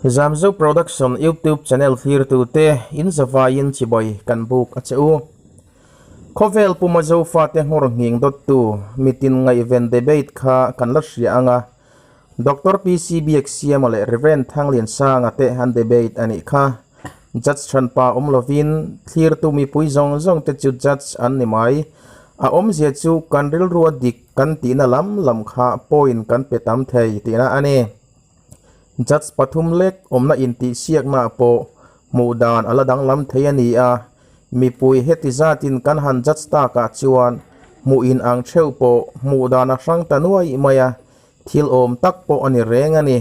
Zamzo Production YouTube channel thlirtute in zavaiin chibai kan buk a che u. Khawvel puma Zofate nghawr nghing dawttu mitin ngaihven debate kha kan la hria ang a, Doctor PC Biaksiama leh Rev Thangliansanga te an debate a nih kha. Judge hranpa awm lovin thlirtu mipui zawng zawng te chu judge an ni mai. A awmzia chu kan rilrua dik kan tihna lam lam kha point kan pe tam thei tihna a ni. Judge pathum lek awmna intihsiaknaah pawh hmuh dan a la danglam thei a ni a, mipui heti zatin kan han judge takah chuan hmuh in ang theuh pawh hmuh dan a hrang ta nuai mai a, thil awm tak pawh a ni reng a ni.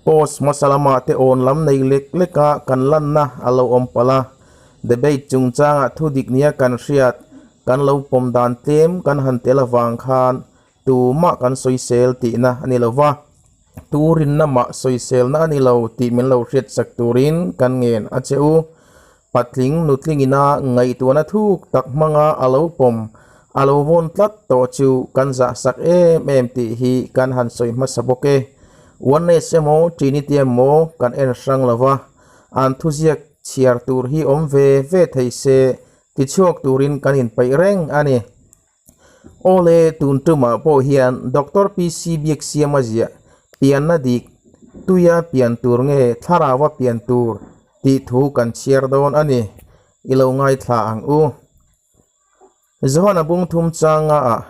Post hmasa lamah te awn lam nei lek leka kan lanna a lo awm palh a, debate chungchangah thu dik nia kan hriat kan lo pawm dan tlem kan han tel avang khan Tumah kan sawisel tihna a ni lo va, tu rinna mah sawiselna a ni lo tih min lo hriatsak turin kan ngen a che u. Patling nutlingina ngaihtuahna thuk tak hmanga a lo pawm, a lo vawn tlat tawh chu kan zahsak em em tih hi kan han sawi hmasa bawk e. Oneness emaw Trinity emaw kan en hrang lo va, an thuziak chhiar tur hi awm ve ve thei se tichhuak turin kan inpeih reng a ni. Awle, tun tumah pawh hian Doctor PC Biaksiama ziah pianna dik, tuia pian tur nge thlaraua pian tur tih thu kan chhiar dawn a ni. I lo ngaithla ang u. Johana bung thum changa ah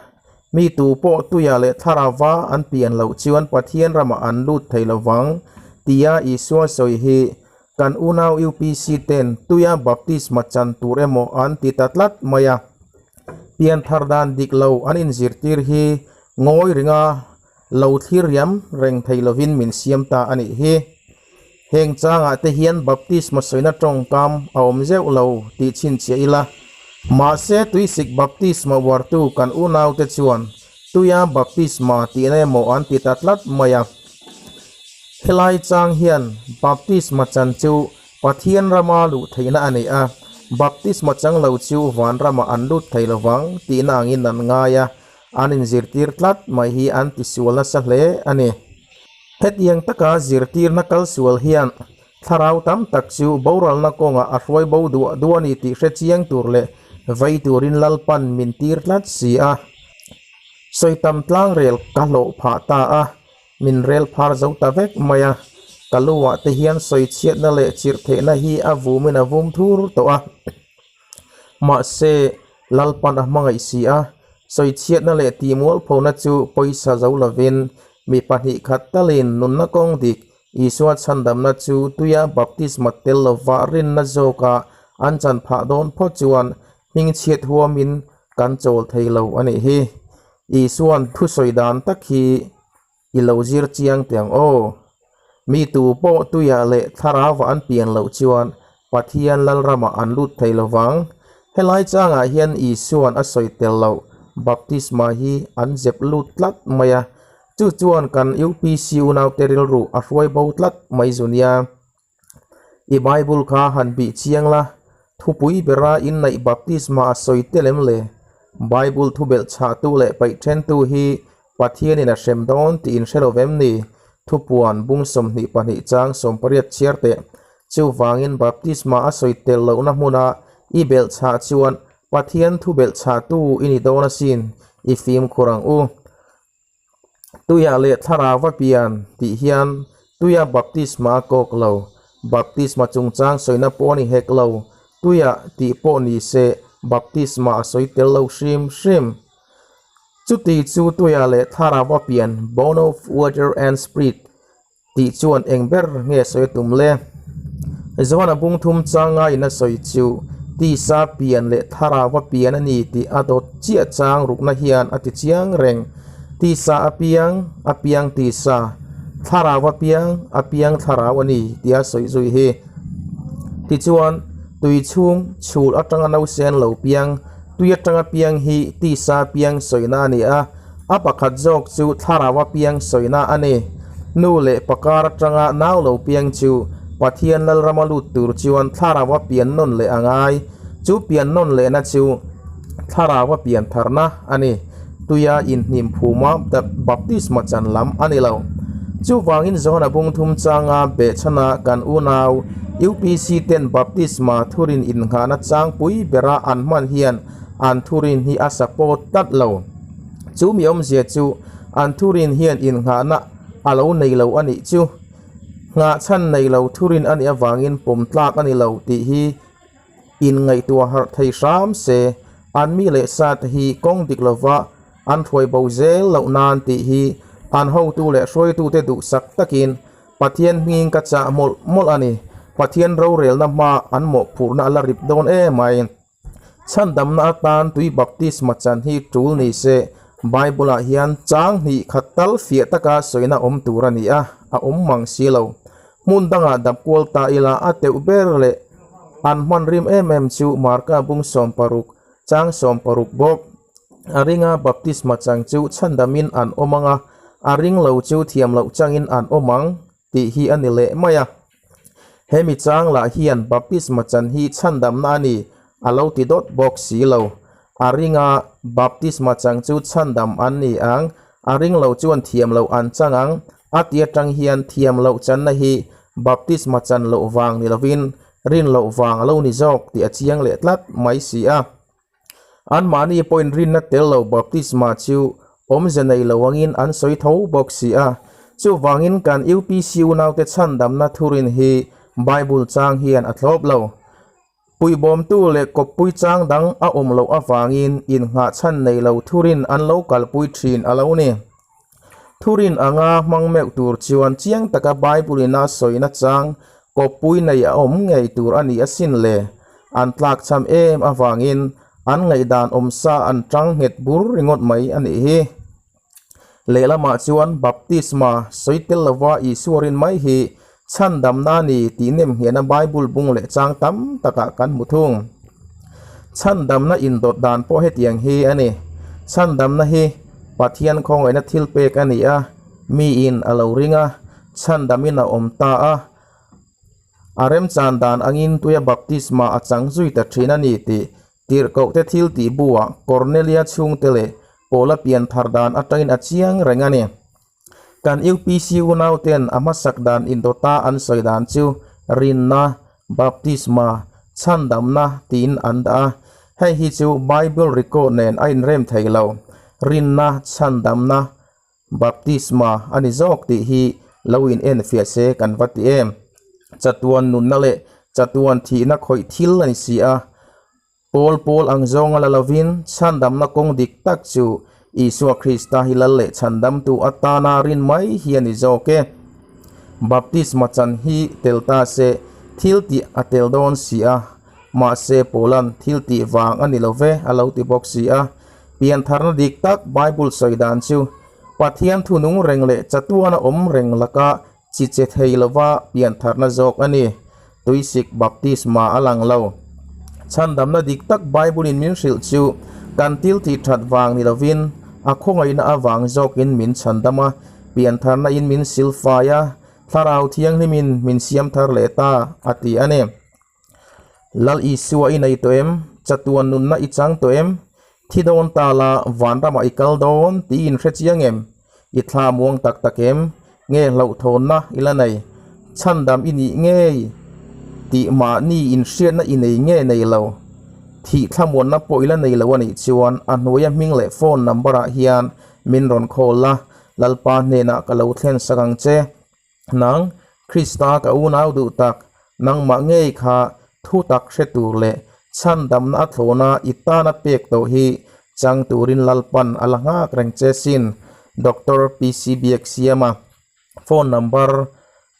mi tu pawh tuia leh thlaraua an pian loh chuan Pathian ramah an lut thei lovang tia Isua sawi hi kan unau UPC ten tuia baptisma chan tur emaw an ti ta tlat mai a. Pian thar dan dik lo an inzirtir hi ngawi ringa lo thlir riam reng thei lovin min siam ta a nih hi. Heng changah te hian baptisma sawina tawngkam a awm zeuh lo tih chhinchhiah ila. Mahse tuisik baptisma uartu kan unaute chuan tuia baptisma tihna emaw an ti ta tlat mai a. Helai chang hian baptisma chan chu Pathian rama luh theihna a nei a, baptisma chang lo chu van ramah an lut thei lo vang tihna angin an ngai a, an inzirtir tlat mai hi an tisual nasa hle a ni. Hetiang taka zirtirna kal sual hian thlarau tam tak chu boralna kawngah a hruai bo duah duah a ni tih hre chiang tur leh vei turin Lalpan min tir tlat si a. Sawitam tlangrel ka hlawh phah ta a. Min rel phar zo ta vek mai a, ka luah te hian sawi chhiatna leh chirh theihna hi a vumin a vum thur tawh a. Mahse, Lalpan a hmangaih si a, sawi chhiatna leh tihmualphona chu pawisa zo lovin mi pahnih khat talin nunna kawng dik Isua chhandamna chu tuia baptisma tel lova rinna zawka an chan phah dawn phawt chuan hmingchhiat huamin kan chawl thei lo a nih hi. Isua'n thusawi dan tak hi i lo zir chiang teh ang aw. Mi tu pawh tuiah leh thlarauah an pian loh chuan Pathian Lalramah an lut thei lo vang. Helai changah hian Isua'n a sawi tel loh baptisma hi an zep lut tlat mai a, chu chuan kan UPC unaute rilru a hruai bo tlat mai zu nia. I Bible kha han bih chiang la, thupui bera inneih baptisma a sawi tel em le? Bible thu belh chhahtu leh paih thentu hi Pathianin a hrem dawn tih in hre lo vem ni? Thupuan bung 22 chang 18 chhiar teh. Chuvangin baptisma a sawi tel lohna hmuna i belh chhah chuan Pathian thu belh chhahtu i ni dawn asin, i fimkhur ang u. Tuia leh thlarau a pian tih hian tuia baptisma a kawk lo. Baptisma chungchang sawina pawh a ni hek lo. Tuia tih pawh ni se baptisma a sawi tel lo hrim hrim. Chuti chu tuia leh thlarau a pian, born of water and spirit, Tih chuan eng ber nge sawi a tum le? Johana bung thum changa in a sawi chu tisa pian leh thlarau a pian a ni tih a dawt chiah chang rukna hian a ti chiang reng. Tisa a piang, a piang tisa, thlarau a piang, a piang thlarau a ni tih a sawi zui hi. Tichuan, tui chhung chhul atanga nausen lo piang, tui atanga piang hi tisa piang sawina a ni a. A pakhat zawk chu thlarau a piang sawina a ni. Nu leh pakar atanga nau lo piang chu Pathian Lalrama lut tur chuan thlarau a pian nawn leh a ngai. Chu pian nawn lehna chu thlarau a pian tharna a ni. Tuia inhnim phuma baptisma chan lam a ni lo. Chuvangin Johana bung thum changa behchhana kan unau UPC ten baptisma thurin innghahna changpui bera an hman hian an thurin hi a support tlat lo. Chu mi awmzia chu an thurin hian innghahna a lo nei lo a nih chu. Nghahchhan nei lo thurin a nih avangin pawm tlak a ni lo tih hi inngaihtuah harh thei hram se, an mi leh sa te hi kawng dik lova an hruai bo zel loh nan tih hi an hotu leh hruaitute duhsak takin Pathian hming ka chah mawlh mawlh a ni. Pathian rorelna hma an mawhphurhna a la rip dawn em ai. Chhandamna atan tui baptisma chan hi tul ni se, Bible-ah hian chang hnih khat tal fiah taka sawina awm tur a ni a, a awm mang si lo. Hmun dangah dap kual ta ila a teuh ber leh an hman rim em em chu Marka bung 60, chang 60 bawk. A ringa baptisma chang chu chhandamin an awm ang a, a ring lo chu thiam loh changin an awm ang tih hi a ni leh mai a. Hemi chang lah hian baptisma chan hi chhandamna a ni a lo ti dawt bawk si lo. A ringa baptisma chang chu chhandam an ni ang, a ring lo chuan thiam loh an chang ang a ti atang hian thiam loh channa hi baptisma chan loh vang ni lovin rin loh vang a lo ni zawk tih a chiang leh tlat mai si a. Anmahni pawhin rinna tel lo baptisma chu awmze nei lo angin an sawi tho bawk si a. Chuvangin kan UPC unaute chhandamna thurin hi Bible chang hian a thlawp lo. Puihbawmtu leh kawppui chang dang a awm loh avangin innghahchhan nei lo thurin an lo kalpui thin a lo ni. Thurin anga hmang meuh tur chuan chiang taka Bible in a sawina chang kawppui nei a awm ngei tur a ni asin le. An tlakchham em avangin an ngaihdan awmsa an tang nghet bur ringawt mai a nih hi. Lehlamah chuan baptisma sawi tel lova Isua rin mai hi Chhandamna a ni tih nem hian a Bible bung leh chang tam takah kan hmu thung. Chhandamna indawt dan pawh hetiang hi a ni. Chhandamna hi Pathian khawngaihna thil pek a ni a, miin a lo ring a, chhandamin a awm ta a. A remchan dan angin tuia baptisma a chang zui ta thin a ni tih Tirhkohte thil tih buah Kornelia chhungte leh Paula pian thar dan atangin a chiang reng a ni. Kan UPC unauten a hmasak dan indawta an sawi dan chu rinna, baptisma, chhandamna tiin an dah a. Hei hi chu Bible record nen a inrem thei lo. Rinna, chhandamna, baptisma a ni zawk tih hi lo in enfiah se kan va ti em. Chatuan nunna leh chatuan thihna khawih thil a ni si a. Pawl pawl ang zawnga la lovin chhandamna kawng dik tak chu Isua Krista hi lal leh chhandamtu atana rin mai hi a ni zawk e. Baptisma chan hi tel ta se thil tih a tel dawn si a, mahse Paula'n thil tih vang a ni lo ve a lo ti bawk si a. Piantharna dik tak Bible sawi dan chu Pathian thu nung reng leh chatuana awm reng laka chi che thei lova piantharna zawk a ni. Tuisik baptisma a lang lo. Chhandamna dik tak Bible-in min hrilh chu kan thil tih that vang ni lovin a khawngaihna avang zawkin min chhandam a, piantharna in min silfai a, Thlarau Thianghlimin min siam thar leh ta a ti a ni. Lal Isua i nei tawh em? Chatuan nunna i chang tawh em? Thi dawn ta la vanramah i kal dawn tih i inhre chiang em? I thla muang tak tak em? Nge hlauhthawnna i la nei? Chhandam i nih ngei tih mahni inhriatna i nei nge nei lo? Thih thlamuanna pawh i la nei lo a nih chuan a hnuaia hming leh phone number ah hian min rawn call la, Lalpa hnenah ka lo thlen sak ang che. Nang, Krista ka unau duh tak, nangmah ngei kha thu tak hre tur leh chhandamna a thlawna i tana pek tawh hi chang turin Lalpan a la nghak reng che sin, Doctor PC Biaksiama, Phone number,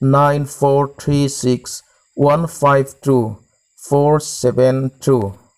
9436 152 472.